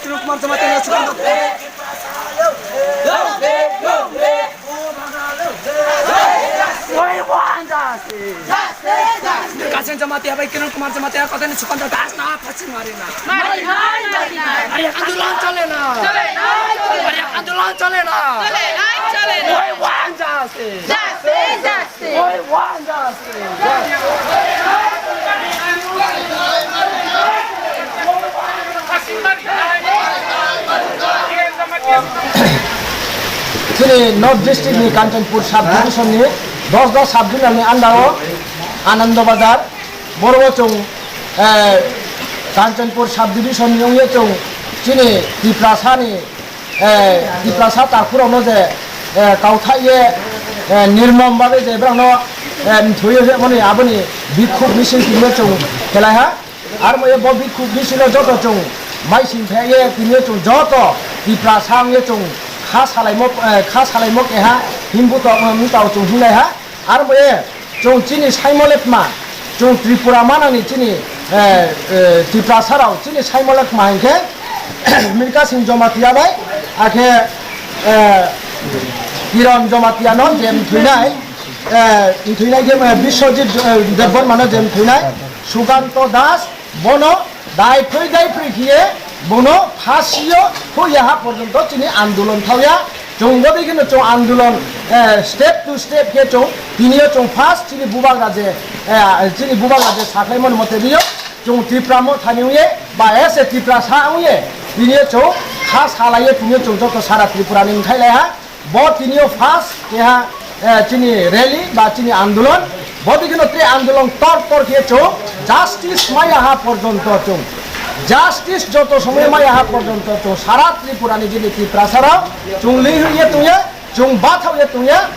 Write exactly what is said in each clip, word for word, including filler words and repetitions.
Kiran Kumar Jamatia no Sukanta. We want justice. Kasen Jamatia bai Kiran Kumar Jamatia kothai ni Sukanta Das no phasi mari na. Mari nai, mari nai. Are andolon chole na. Chole nai, chole nai. Are andolon chole na. Chole nai, chole nai. We want justice. Justice, justice. We want justice. Chini North District ni Kanchanpur Sub Division ni Dosda Sub Division ni under o Anando Bazar, boro o chwng, eh, Kanchanpur Sub Division ni wngwi chwng chini Tiprasa ni, eh, Tiprasa takhukrokno je, eh, kauthai ye, eh, nirmom bagwi je borokno, eh, mthwi ye mani aboni bikhuk misil tini chwng khelai ha. Aro mo ye bo bikhuk misil o joto chwng mai sing phai ye tini chwng joto Tiprasa wng ye chwng kha salaimo, eh, kha salaimo keha himbu to, eh, mtao chwng hinglai ha. Aro mo ye chwng chini saimo le tma, chwng Tripura manani chini, eh, eh, Tiprasa rok chini saimo le tma hinkhe Mirka Singh Jamatia bai akhe, eh, Kiran Jamatia no je mthwinai, eh, mthwinai je, eh, Biswajit, eh, Debbarma no je mthwinai Sukanto Das, bono daiphri daiphri khiye bono phasio huya ha porjonto chini andolon thauya. Chwng bodei kheno chwng andolon, eh, step to step khe chwng tinio chwng first chini bubagra je, eh, chini bubagra je sakhlaimani mote rio chwng Tipra Motha ni wngye ba as a Tiprasa wngye tinio chwng kha salaiye tinio chwng joto sara Tripura ni wngkhailai ha. Bo tinio first keha, eh, chini rally ba chini andolon. Bodei kheno tre andolon tor tor khe chwng justice maya ha porjonto chwng. Justice joto somoy maya ha porjonto chwng sara Tripura ni jini Tiprasa rok chwng lihwi ye tongya, chwng bathao ye tongya.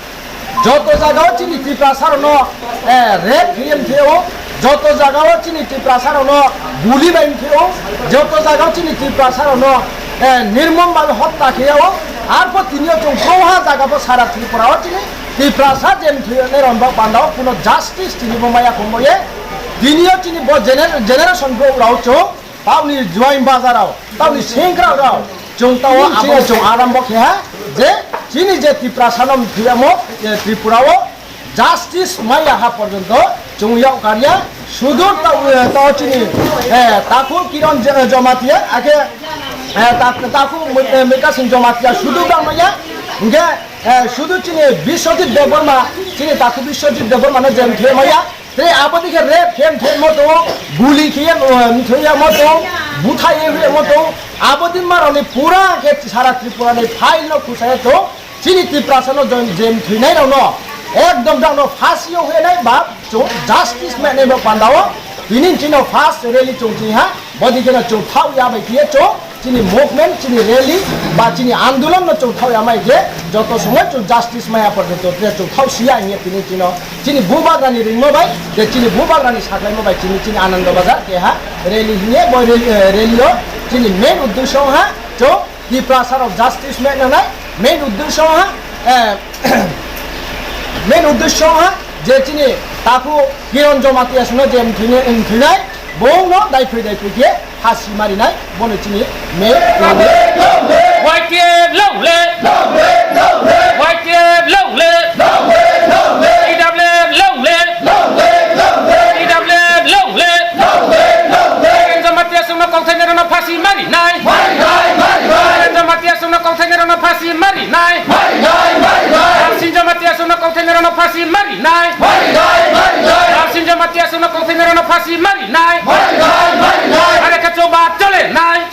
Joto jaga o chini Tiprasa rok no, eh, rape khiyem theo, joto jaga o chini Tiprasa rok no guli bai phio, joto jaga o chini Tiprasa rok no, eh, nirmom bai hotta khiya o, arpho tinio chwng koha jaga bo sara Tripura o chini Tiprasa jem thio ne ron ba panda o kuno justice tini bo maya khumbo ye, tinio chini bo gener-, generation bo rao chwng, tauni Juain Bazar o, tauni sengkrak rao, chwng tao abo chwng arambo khe ha, je chini je Tiprasa no thiyamo, eh, Tripura o, justice maya ha porjonto chwng yak karya, sudur ta, eh, ta chini, eh, takhu Kiran J-, Jamatia, ake, eh, ta, takhu Mu-, eh, Mirka Singh Jamatia sudur dang maya, hingke, eh, sudur chini Biswajit Debbarma, chini takhu Biswajit Debbarma no jem khe maya, te aboni khe rape khe mthoi moto, guli khe, eh, mthoi moto, buthai ye moto, aboni maroni pura khe sara Tripura ni file no khusaya to, Chini Tiprasa no jon-, jem thwinai rok no ekdom jang no phasi o hwnai ba chwng justice mai nai bo panda o tini chini no first rally chwng chini ha, bodi kheno chwng thao ya bai khe chwng chini movement, chini rally ba chini andolon no chwng thao ya mai khe joto somoi chwng justice maya porjonto khe chwng thao siya hinya tini chini no chini bubagra ni ringmo bai je chini bubagra ni saklaimo bai chini, chini Anando Bazar keha rally hinya bo rally, eh, rally o chini main uddesho ha chwng Tiprasa rok justice mai nanai, main uddesho ha, eh, main uddesho ha, je chini takhu Kiran Jamatia sino je mthwinai, mthwinai, bongno daiphri daiphri khe phasi marinai, bono chini main uddesho. Y T F long live! Long live, long live! Y T F long live! Long live, long live! T W F long live! Long live, long live! T W F long live! Long live, long live! Kiran Jamatia sino kauthai nero no phasi marinai! Marinai, marinai! Kiran Jamatia sino kauthai nero no phasi marinai! Marinai, marinai! Arsin Jamatia sino kauthai nero no phasi marinai! Marinai, marinai! Arsin Jamatia sino kauthai nero no phasi marinai! Marinai, marinai! Are khe choba chole nai!